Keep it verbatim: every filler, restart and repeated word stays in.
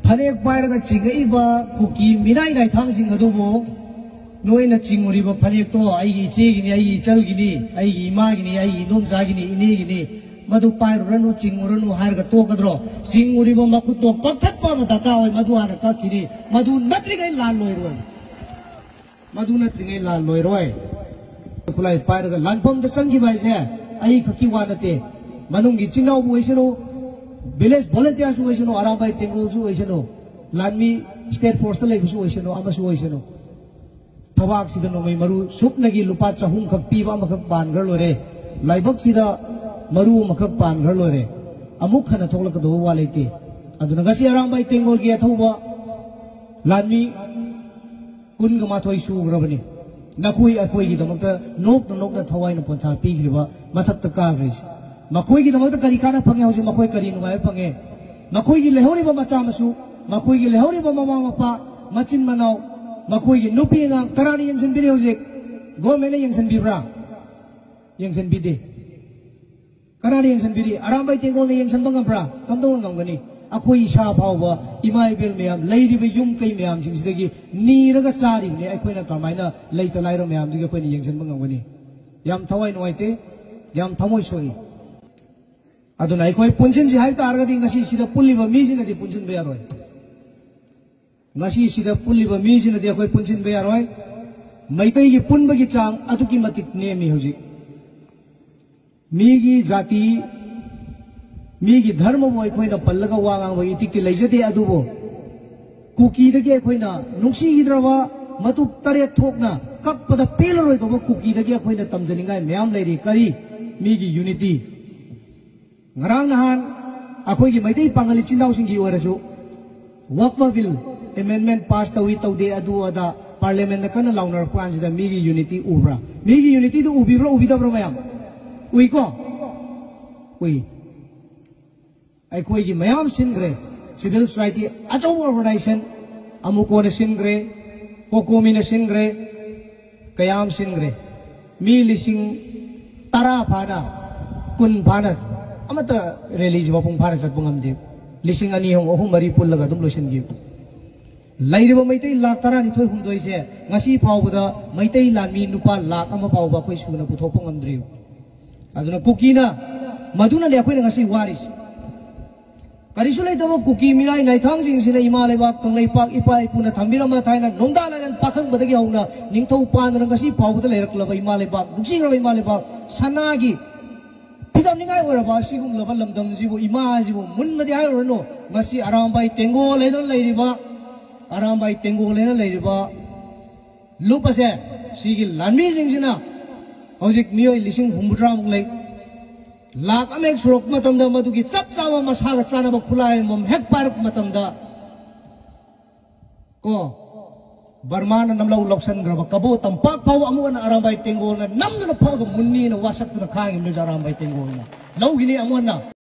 ꯐꯅꯦꯛ ꯄꯥꯏꯔꯒ ꯆꯤꯡꯉꯛꯏꯕ ꯀꯨꯀꯤ ꯃꯤꯅꯥꯏ ꯅꯥꯏꯊꯥꯡꯁꯤꯡ ꯑꯗꯨꯕꯨ ꯅꯣꯏꯅ ꯆꯤꯡꯉꯨꯔꯤꯕ ꯐꯅꯦꯛꯇꯣ ꯑꯩꯒꯤ ꯏꯆꯦꯒꯤꯅꯤ, ꯑꯩꯒꯤ ꯏꯆꯜꯒꯤꯅꯤ, ꯑꯩꯒꯤ ꯏꯃꯥꯒꯤꯅꯤ, ꯑꯩꯒꯤ ꯏꯗꯣꯝꯆꯥꯒꯤꯅꯤ, ꯏꯅꯦꯒꯤꯅꯤ, ꯃꯗꯨ ꯄꯥꯏꯔꯨꯔꯅꯨ, ꯆꯤꯡꯉꯨꯔꯅꯨ ꯍꯥꯏꯔꯒ ꯇꯣꯛꯀꯗ꯭ꯔꯣ? ꯆꯤꯡꯉꯨꯔꯤꯕ ꯃꯈꯨꯠꯇꯣ ꯀꯛꯊꯠꯄ ꯑꯃ ꯗꯔꯀꯥꯔ ꯑꯣꯏ, ꯃꯗꯨ ꯍꯥꯟꯅ ꯀꯛꯈꯤꯅꯤ꯫ ꯃꯗꯨ ꯅꯠꯇ꯭ꯔꯤꯉꯩ ꯂꯥꯟ ꯂꯣꯏꯔꯣꯏ꯫ ꯃꯗꯨ ꯅꯠꯇ꯭ꯔꯤꯉꯩ ꯂꯥꯟ ꯂꯣꯏꯔꯣꯏ꯫ ꯈꯨꯠꯂꯥꯏ ꯄꯥꯏꯔꯒ ꯂꯥꯟꯐꯝꯗ ꯆꯪꯈꯤꯕ ꯍꯥꯏꯁꯦ ꯑꯩ ꯈꯛꯀꯤ ꯋꯥ ꯅꯠꯇꯦ꯫ ꯃꯅꯨꯡꯒꯤ ꯏꯆꯤꯟ ꯏꯅꯥꯎꯕꯨ ꯑꯣꯏꯁꯅꯨ, village volunteerꯁꯨ ꯑꯣꯏꯁꯅꯨ, ꯑꯔꯥꯝꯕꯥꯏ ꯇꯦꯡꯒꯣꯜꯁꯨ ꯑꯣꯏꯁꯅꯨ, ꯂꯥꯟꯃꯤ state forceꯇ ꯂꯩꯕꯁꯨ ꯑꯣꯏꯁꯅꯨ, ꯑꯃꯁꯨ ꯑꯣꯏꯁꯅꯨ, ꯊꯕꯥꯛꯁꯤꯗ ꯅꯣꯡꯃꯩ ꯃꯔꯨ ꯁꯨꯞꯅꯒꯤ ꯂꯨꯄꯥ ꯆꯍꯨꯝ ꯈꯛ ꯄꯤꯕ ꯑꯃꯈꯛ ꯄꯥꯟꯈ꯭ꯔ ꯂꯣꯏꯔꯦ꯫ ꯂꯥꯏꯕꯛꯁꯤꯗ ꯃꯔꯨ ꯑꯃꯈꯛ ꯄꯥꯟꯈ꯭ꯔ ꯂꯣꯏꯔꯦ꯫ ꯑꯃꯨꯛ ꯍꯟꯅ ꯊꯣꯛꯂꯛꯀꯗꯧꯕ ꯋꯥ ꯂꯩꯇꯦ꯫ ꯑꯗꯨꯅ ꯉꯁꯤ ꯑꯔꯥꯝꯕꯥꯏ ꯇꯦꯡꯒꯣꯜꯒꯤ ꯑꯊꯧꯕ ꯂꯥꯟꯃꯤ ꯀꯨꯟꯒ ꯃꯥꯊꯣꯏ ꯁꯨꯈ꯭ꯔꯕꯅꯤ꯫ ꯅꯈꯣꯏ ꯑꯩꯈꯣꯏꯒꯤꯗꯃꯛꯇ ꯅꯣꯛꯅ ꯅꯣꯛꯅ ꯊꯋꯥꯏꯅ ꯄꯣꯟꯊꯥ ꯄꯤꯈ꯭ꯔꯤꯕ, ꯃꯊꯛꯇ ꯀꯥꯈ꯭ꯔꯤꯁꯦ꯫ ꯃꯈꯣꯏꯒꯤꯗꯃꯛꯇ ꯀꯔꯤ ꯀꯥꯟꯅ ꯐꯪꯉꯦ? ꯍꯧꯖꯤꯛ ꯃꯈꯣꯏ ꯀꯔꯤ ꯅꯨꯡꯉꯥꯏꯕ ꯐꯪꯉꯦ? ꯃꯈꯣꯏꯒꯤ ꯂꯩꯍꯧꯔꯤꯕ ꯃꯆꯥ ꯃꯁꯨ, ꯃꯈꯣꯏꯒꯤ ꯂꯩꯍꯧꯔꯤꯕ ꯃꯃꯥ ꯃꯄꯥ, ꯃꯆꯤꯟ ꯃꯅꯥꯎ, ꯃꯈꯣꯏꯒꯤ ꯅꯨꯄꯤ ꯑꯉꯥꯡ ꯀꯅꯥꯅ ꯌꯦꯡꯁꯤꯟꯕꯤꯔꯤ? ꯍꯧꯖꯤꯛ ꯒꯣꯔꯃꯦꯟꯅ ꯌꯦꯡꯁꯤꯟꯕꯤꯕ꯭ꯔꯥ? ꯌꯦꯡꯁꯤꯟꯕꯤꯗꯦ꯫ ꯀꯅꯥꯅ ꯌꯦꯡꯁꯤꯟꯕꯤꯔꯤ? ꯑꯔꯥꯝꯕꯥꯏ ꯇꯦꯡꯒꯣꯜꯅ ꯌꯦꯡꯁꯤꯟꯕ ꯉꯝꯕ꯭ꯔꯥ? ꯀꯝꯗꯧꯅ ꯉꯝꯒꯅꯤ? ꯑꯩꯈꯣꯏ ꯏꯁꯥ ꯐꯥꯎꯕ, ꯏꯃꯥ ꯏꯕꯦꯜ ꯃꯌꯥꯝ, ꯂꯩꯔꯤꯕ ꯌꯨꯝ ꯀꯩ ꯃꯌꯥꯝꯁꯤꯡꯁꯤꯗꯒꯤ ꯅꯤꯔꯒ ꯆꯥꯔꯤꯕꯅꯤ꯫ ꯑꯩꯈꯣꯏꯅ ꯀꯃꯥꯏꯅ ꯂꯩꯇ ꯂꯥꯏꯔ ꯃꯌꯥꯝꯗꯨꯒꯤ ꯑꯩꯈꯣꯏꯅ ꯌꯦꯡꯁꯤꯟꯕ ꯉꯝꯒꯅꯤ? ꯌꯥꯝ ꯊꯋꯥꯏ ꯅꯨꯡꯉꯥꯏꯇꯦ, ꯌꯥꯝ ꯊꯃꯣꯏ ꯁꯣꯛꯏ꯫ ꯑꯗꯨꯅ ꯑꯩꯈꯣꯏ ꯄꯨꯟꯁꯤꯟꯁꯤ ꯍꯥꯏꯕ ꯇꯥꯔꯒꯗꯤ ꯉꯁꯤ ꯁꯤꯗ ꯄꯨꯜꯂꯤꯕ ꯃꯤꯁꯤꯅꯗꯤ ꯄꯨꯟꯁꯤꯟꯕ ꯌꯥꯔꯣꯏ꯫ ꯉꯁꯤ ꯁꯤꯗ ꯄꯨꯜꯂꯤꯕ ꯃꯤꯁꯤꯅꯗꯤ ꯑꯩꯈꯣꯏ ꯄꯨꯟꯁꯤꯟꯕ ꯌꯥꯔꯣꯏ꯫ ꯃꯩꯇꯩꯒꯤ ꯄꯨꯟꯕꯒꯤ ꯆꯥꯡ ꯑꯗꯨꯛꯀꯤ ꯃꯇꯤꯛ ꯅꯦꯝꯃꯤ ꯍꯧꯖꯤꯛ꯫ ꯃꯤꯒꯤ ꯖꯥꯇꯤ, ꯃꯤꯒꯤ ꯙꯔꯃꯕꯨ ꯑꯩꯈꯣꯏꯅ ꯄꯜꯂꯒ ꯋꯥ ꯉꯥꯡꯕ ꯏꯇꯤꯛꯇꯤ ꯂꯩꯖꯗꯦ, ꯑꯗꯨꯕꯨ ꯀꯨꯀꯤꯗꯒꯤ ꯑꯩꯈꯣꯏꯅ ꯅꯨꯡꯁꯤꯈꯤꯗ꯭ꯔꯕ ꯃꯇꯨꯞ ꯇꯔꯦꯠ ꯊꯣꯛꯅ ꯀꯞꯄꯗ ꯄꯦꯜꯂꯔꯣꯏꯗꯧꯕ ꯀꯨꯀꯤꯗꯒꯤ ꯑꯩꯈꯣꯏꯅ ꯇꯝꯖꯅꯤꯡꯉꯥꯏ ꯃꯌꯥꯝ ꯂꯩꯔꯤ꯫ ꯀꯔꯤ? ꯃꯤꯒꯤ unity꯫ ꯉꯔꯥꯡ ꯅꯍꯥꯟ ꯑꯩꯈꯣꯏꯒꯤ ꯃꯩꯇꯩ ꯄꯥꯉꯜ ꯏꯆꯤꯟ ꯏꯅꯥꯎꯁꯤꯡꯒꯤ ꯑꯣꯏꯔꯁꯨ ꯋꯛꯐ ꯕꯤꯜ ꯑꯦꯃꯦꯟꯗꯃꯦꯟꯠ ꯄꯥꯁ ꯇꯧꯏ ꯇꯧꯗꯦ ꯑꯗꯨ ꯑꯗꯥ ꯄꯥꯔꯂꯤꯌꯥꯃꯦꯟꯠꯇ ꯀꯟꯅ ꯂꯥꯎꯅꯔꯛꯄ ꯀꯥꯟꯁꯤꯗ ꯃꯤꯒꯤ unity ꯎꯕ꯭ꯔꯥ? ꯃꯤꯒꯤ unityꯗꯨ ꯎꯕꯤꯕ꯭ꯔꯥ ꯎꯕꯤꯗꯕ꯭ꯔꯥ ꯃꯌꯥꯝ? ꯎꯏꯀꯣ? ꯎꯏ꯫ ꯑꯩꯈꯣꯏꯒꯤ ꯃꯌꯥꯝ ꯁꯤꯟꯈ꯭ꯔꯦ꯫ Civil society ꯑꯆꯧꯕ organisation, ꯑꯃꯨꯀꯣꯅ ꯁꯤꯟꯈ꯭ꯔꯦ, ꯀꯣꯀꯣꯃꯤꯅ ꯁꯤꯟꯈ꯭ꯔꯦ, ꯀꯌꯥꯝ ꯁꯤꯟꯈ꯭ꯔꯦ꯫ ꯃꯤ ꯂꯤꯁꯤꯡ ꯇꯔꯥ ꯐꯥꯅ, ꯀꯨꯟ ꯐꯥꯅ ꯑꯃꯠꯇ rallyꯁꯤ ꯃꯄꯨꯡ ꯐꯥꯅ ꯆꯠꯄ ꯉꯝꯗꯦ꯫ ꯂꯤꯁꯤꯡ ꯑꯅꯤ ꯑꯍꯨꯝ, ꯑꯍꯨꯝ ꯃꯔꯤ ꯄꯨꯜꯂꯒ ꯑꯗꯨꯝ ꯂꯣꯏꯁꯤꯟꯈꯤꯕ꯫ ꯂꯩꯔꯤꯕ ꯃꯩꯇꯩ ꯂꯥꯈ ꯇꯔꯥꯅꯤꯊꯣꯏ ꯍꯨꯝꯗꯣꯏꯁꯦ ꯉꯁꯤ ꯐꯥꯎꯕꯗ ꯃꯩꯇꯩ ꯂꯥꯟꯃꯤ ꯅꯨꯄꯥ ꯂꯥꯈ ꯑꯃ ꯐꯥꯎꯕ ꯑꯩꯈꯣꯏ ꯁꯨꯅ ꯄꯨꯊꯣꯛꯄ ꯉꯝꯗ꯭ꯔꯤꯕ꯫ ꯑꯗꯨꯅ ꯀꯨꯀꯤꯅ, ꯃꯗꯨꯅꯅꯦ ꯑꯩꯈꯣꯏꯅ ꯉꯁꯤ ꯋꯥꯔꯤꯁꯤ꯫ ꯀꯔꯤꯁꯨ ꯂꯩꯇꯕ ꯀꯨꯀꯤ ꯃꯤꯔꯥꯏ ꯅꯥꯏꯊꯥꯡꯁꯤꯡꯁꯤꯅ ꯏꯃꯥ ꯂꯩꯕꯥꯛ ꯀꯪꯂꯩꯄꯥꯛ ꯏꯄꯥ ꯏꯄꯨꯅ ꯊꯝꯕꯤꯔꯝꯕ ꯊꯥꯏꯅ ꯅꯣꯡꯗꯥ ꯂꯥꯏꯔꯦꯟ ꯄꯥꯈꯪꯕꯗꯒꯤ ꯍꯧꯅ ꯅꯤꯡꯊꯧ ꯄꯥꯟꯗꯅ ꯉꯁꯤ ꯐꯥꯎꯕꯗ ꯂꯩꯔꯛꯂꯕ ꯏꯃꯥ ꯂꯩꯕꯥꯛ, ꯅꯨꯡꯁꯤꯈ꯭ꯔꯕ ꯏꯃꯥ ꯂꯩꯕꯥꯛ, ꯁꯅꯥꯒꯤ ꯐꯤꯗꯝꯅꯤꯡꯉꯥꯏ ꯑꯣꯏꯔꯕ ꯑꯁꯤꯒꯨꯝꯂꯕ ꯂꯝꯗꯝꯁꯤꯕꯨ, ꯏꯃꯥꯁꯤꯕꯨ ꯃꯨꯟꯕꯗꯤ ꯍꯥꯏꯔꯨꯔꯅꯨ, ꯉꯁꯤ ꯑꯔꯥꯝꯕꯥꯏ ꯇꯦꯡꯒꯣꯜ ꯍꯥꯏꯗꯨꯅ ꯂꯩꯔꯤꯕ, ꯑꯔꯥꯝꯕꯥꯏ ꯇꯦꯡꯒꯣꯜ ꯍꯥꯏꯅ ꯂꯩꯔꯤꯕ ꯂꯨꯞ ꯑꯁꯦ, ꯁꯤꯒꯤ ꯂꯥꯟꯃꯤꯁꯤꯡꯁꯤꯅ ꯍꯧꯖꯤꯛ ꯃꯤꯑꯣꯏ ꯂꯤꯁꯤꯡ ꯍꯨꯝꯐꯨꯇꯔꯥꯃꯨꯛ ꯂꯩ꯫ ꯂꯥꯛ ꯑꯃ ꯍꯦꯛ ꯁꯨꯔꯛꯄ ꯃꯇꯝꯗ, ꯃꯗꯨꯒꯤ ꯆꯞ ꯆꯥꯕ ꯃꯁꯥꯒ ꯆꯥꯟꯅꯕ ꯈꯨꯠꯂꯥꯏ ꯑꯃꯃꯝ ꯍꯦꯛ ꯄꯥꯏꯔꯛꯄ ꯃꯇꯝꯗ, ꯀꯣ, ꯕꯔꯃꯥꯅ ꯅꯝꯂꯧ ꯂꯧꯁꯟꯈ꯭ꯔꯕ ꯀꯕꯣ ꯇꯝꯄꯥꯛ ꯐꯥꯎꯕ ꯑꯃꯨꯛ ꯍꯟꯅ ꯑꯔꯥꯝꯕꯥꯏ ꯇꯦꯡꯒꯣꯜꯅ ꯅꯝꯗꯨꯅ ꯐꯛꯑꯒ ꯃꯨꯟꯅꯤꯅ ꯋꯥꯁꯛꯇꯨꯅ ꯈꯥꯡꯉꯤꯕꯅꯤ꯫ ꯑꯔꯥꯝꯕꯥꯏ ꯇꯦꯡꯒꯣꯜꯅ ꯂꯧꯈꯤꯅꯤ ꯑꯃꯨꯛ ꯍꯟꯅ꯫